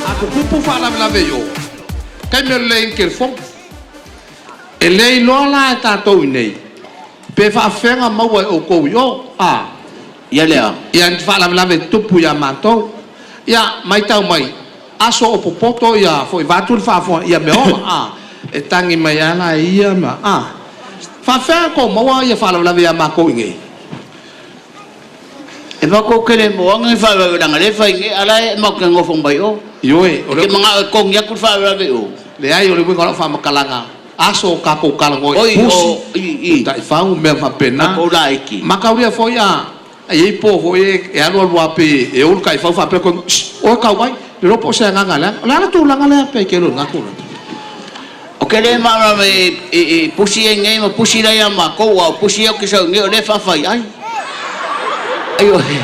A tutupu faalavelave i o, taimi o le leai o ni telefoni. E le iloa la e tatou i inei pe faafefea ona maua e outou i o, a. Ia lea. Ia ni faalavelave e tutupu ia matou. Ia, matau mai, aso o popoto ia foi vaeatu le faafofoga ia mea ola, a. E tagi mai lava la e ia ma, a. Faafefea ona outou maua ia faalavelave ia matou i inei? E matou te le moana ni faalavelave leaga o lea e fai nei, a o la e matou te nonofo mai o. Ioe, o E le. te manao e togi atu le faalavelave i o? Leai, o le uiga o lau faamatalaga, aso o tatou talanoa i Oi, pusi, o, i, i. taifau, mea faapena. Tatou laiti. Mataulia foi a i ai po foi e alu alu lava pei e ou le taifau faapea koe, Shh, oe tau mai, le iloa po o se agaga leaga. O le a le tulaga lea pei ke lona tulaga? Ou te le malamalama i pusi ia i inei ma pusi la ia matou, a o pusi ia ou te sau i inei o lea e faafai ai. Ioe.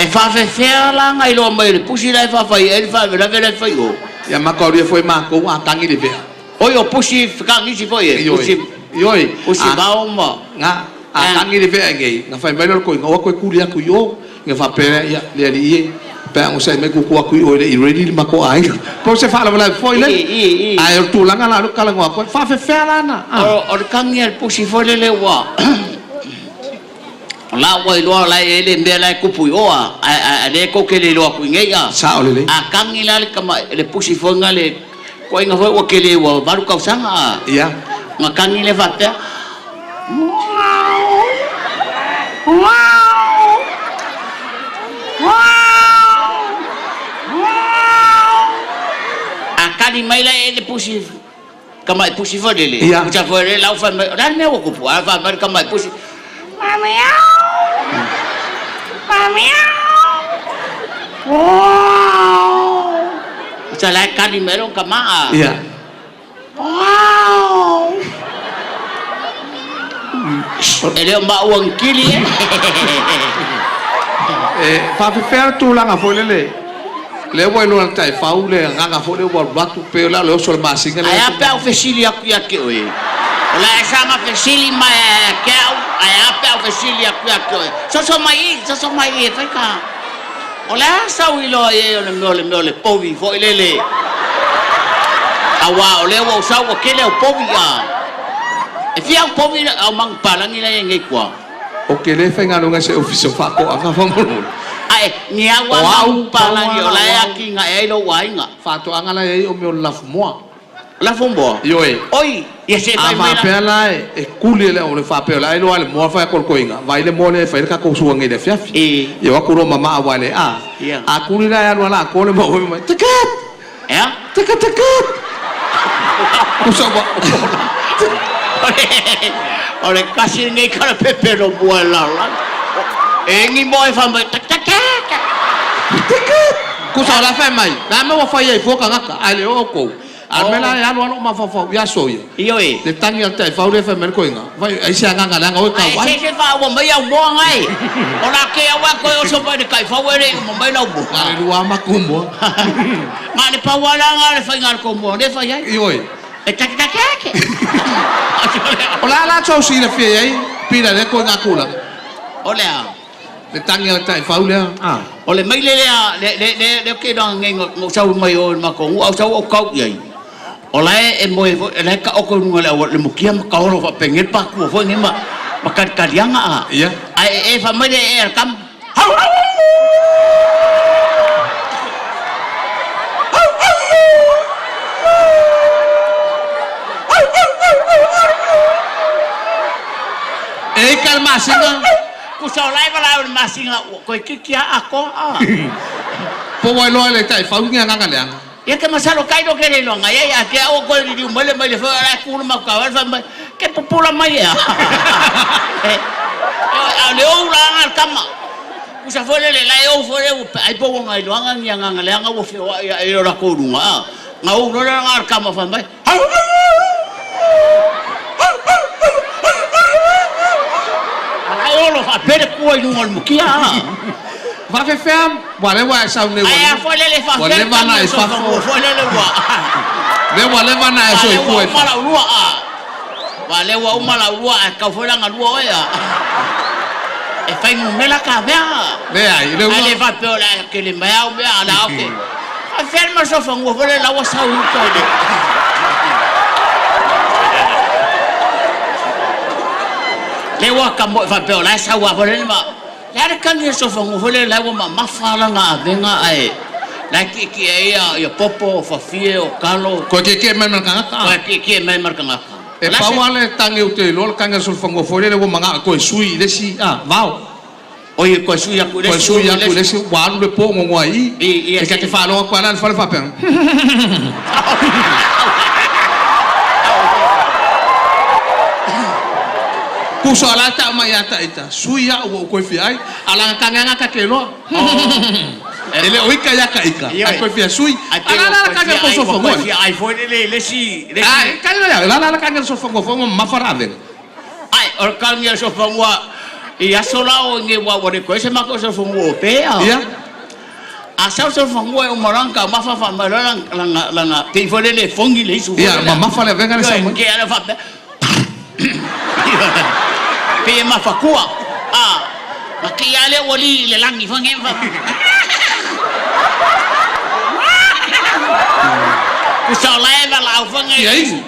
E faafefea la ona iloa mai e le pusi la e faafai ai le faalavelave la e fai i o? Ia mataulia foi matou a tagi le vea. Oi, o pusi fekagisi foi e, Ioe. pusi, Ioe. pusi A vao ma. na a tagi le vea nei, na fai mai lea o le toeaina, o atu e tuli atu i o. Ona faapea lea, ia, le alii e, pe a onosai mai tuutuu atu i o e le i ready le matou aiga. Po o se faalavelave foi lea. Ae o le tulaga la o lea ou te talanoa atu ai, faafefea la na, a. O le tagi a le pusi foi lele ua o la ua iloa o la e i ai le mea la e tupu i o a, a o lea tou te le iloa atu i inei a. Sao lelei. A tagi la le tama, le pusi foi na le toeaina foi ua tele ua 8 tausaga a. Ia. Ona tagi lea faapea. A tali mai la e le pusi, tamai pusi foi lele, Ia. pusa foi lele, lau fai mai, o le a le mea ua tupu? A fai mai le tamai pusi, Pusa la e tali mai lona tama a. Ia. E le o maua ni kili e. E faafefea le tulaga foi lele, lea ua iloa e le taifau le agaga foi lea ua alu atu pei o le a le oso o le masina lea. Ae a pe a ou fesili atu ia te oe? O le a e saga fesili mai ia te au, ae a pe a ou fesili atu ia te oe? Soso mai i, soso mai i e fai ka. O le a sau iloa i ai o le mea o le mea o le povi foi lele? Aua o lea ua ou sau ua tele au povi a. E fia au povi au manupapalagi la e i ai nei tua? Ou te le faigaluega i se ofisa o faatoaga faamolemole. Ae ni au O a au, manupapalagi pau o lava la e o au. atinae ai lou aiga. Faatoaga la e i ai o mea o le lafumoa. Lafumoa? Ioe. Oi, ia se A fai mai la. faapea la e tuli e le o le faapea o le a iloa le moa fai atu o le toeaina, vaai le moa lea e fai ai le tatou suaga i le afiafi. E. Ia o atu loa mama aua le a. Ia. A tuli la e alu ala atoa le moa fai mai, Takat! E a? Takat takat! Usa ua. O le tasi lenei kalapepe no mua e lalolagi. E egi moa e fai mai, Tak tak tak! Takat! Tusa o la fai mai, le a mea ua fai ai fua tagata, ae le o outou. A o le mea la e alu lava lou mafaufau i aso ia. Ioe. Le tagi a le taifau lea fai mai le toeaina, Vai, ai se agaga leaga oe tau ai. Ae se se faaua mai au moa ngai. O la ke au a toe oso mai le taifau e le i uma mai lau moa. Na le lua matou moa. Na le pau a la na le faiga a le tou moa lea fai ai. Ioe. E take take ake. O le a la tou silafia i ai pila lea toeaina tulaga? O le a? Le tagi a le taifau lea, a. O le maile lea, le, le, le, lea ou te iloa nei na ou sau mai o i le matou nuu, a ou sau ou tau i ai, o la e moe foi, o la e taoto i luga o le auala, le mutia ma taolo faapenei le patua foi nei ma, ma talitaliaga a. Ia. Ae e fai mai le ee a le tama, Hau, hau! Hau, hau! Hau, hau, hau, hau, hau! E ika le masina. Kusa o la e valaau i le masina ua toeitiiti a atoa a. Po ua iloa e le taifau ni agaga leaga. Ia te masalo kai lo ke le iloa ngai ai a ke au koe liliu mai le maile foi o la e tu le mau tauala fai mai ke pupula mai ea. A o le ou la aga le tama. Kusa foi lele la e ou foi le ua ai po ua ngai iloaga ni agaga leaga ua feoai ae i lo latou luga a. Nga ou loa le aga le tama fai mai. Alai olo faapea le pua i luga o le mukia a. Faafefea ua lea ua e sau nei ua Ae a foi lele ua faafefea le leva tagi ona o e le fafo. soifua foi lele ua. Lea ua leva ona e Ua lea ua soifua i uma fafo. lau lua a. Ua lea ua uma lau lua ae tatau foi la ona lua oe a. E fainumera ka avea. Leai, le Ae le uga. faapea o le a kele mai au mea, a o le a oke. Faafefea le masofanua foi lea la ua sau i uta i le. Lea ua tamoe faapea o la e sau lava foi lele ma. Le a le tagi a le sofanua foi lele la ua mamafa lana avega ae la e tietie ai ia popo, o fafie, o talo. Toe tietie mai ma le tagata. Toe tietie mai ma le tagata. E pau lava le tagi ou te iloa o le tagi a le solofanua foi lele ua manao e toe sui i le isi vao. Oi, toe sui atu i le Toe isi. sui atu i le isi ua alu le po gogoa i i. I, E ta te faalogo atu lava la i le fale faapea. Tusa o la e tau mai ia ita, sui au ua ou toe fia ai. A laga tagi lava ta te iloa. E le o ika ia ta ika, ae toe fia sui. A la la la tagi a le tou soifua. Toe fia ai foi lele i le isi. A e tagi la, la la la tagi a le soifua foi ua mamafa le avega. Ai, o le tagi a le soifua i aso la o nei ua le toe se matou soifua o pea. Ia. A sau soifua e uma loa ona taumafa fai mai loa lana, lana, pei foi lele e fogi le isu foi Ia, lele. mamafa le avega le sau mai. Ke ala faapea. Pei e mafatua. A, ma kei lava lea ua li i le lagi foi nei ma. Tusa o la e valaau foi nei. Ia inu.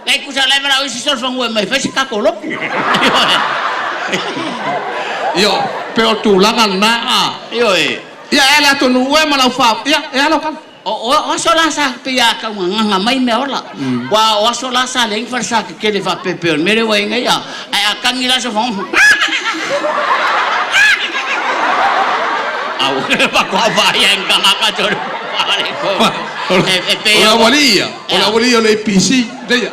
Lai tusa o la e valaau isi solofanua e mai fai se tatou lotu. Ia, pei o tulaga lena a. Ioe. Ia, e ala atonu ue ma lau fa. Ia, e ala o kala. O, o aso la sa pei a taugagaga mai mea ola. Ua o aso la sa leai ni falesa tetele faapea o le mea lea ua i ai nei a, ae a tagi la sofa Au, faatoa vaai ai ni tagata tolu e pei O le aualii ia, o le aualii ia o le APC, lea.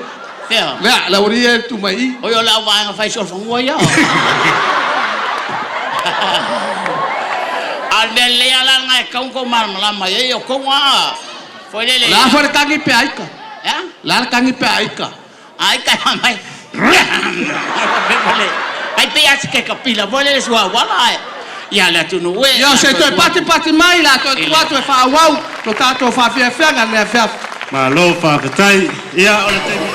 Fea? Lea, le aualii ia e tu mai i. Oi, o le au vaega fai solofanua ia. A o le mea lelei lava la lena e tatau ona tou malamalama i ai, o tou lava foi lele. O le a foi le tagi pe a ika? E a? O le a le tagi pe a ika? A ika e fai mai. Ai pei lava se ketapila foi lele suauala ae ia le atunuu e. Ia, se i toe patipati mai la toe tuu atu e faaauau lo tatou faafiafiaga i lenei afiafi. Malo faafetai. Ia, o le taimi.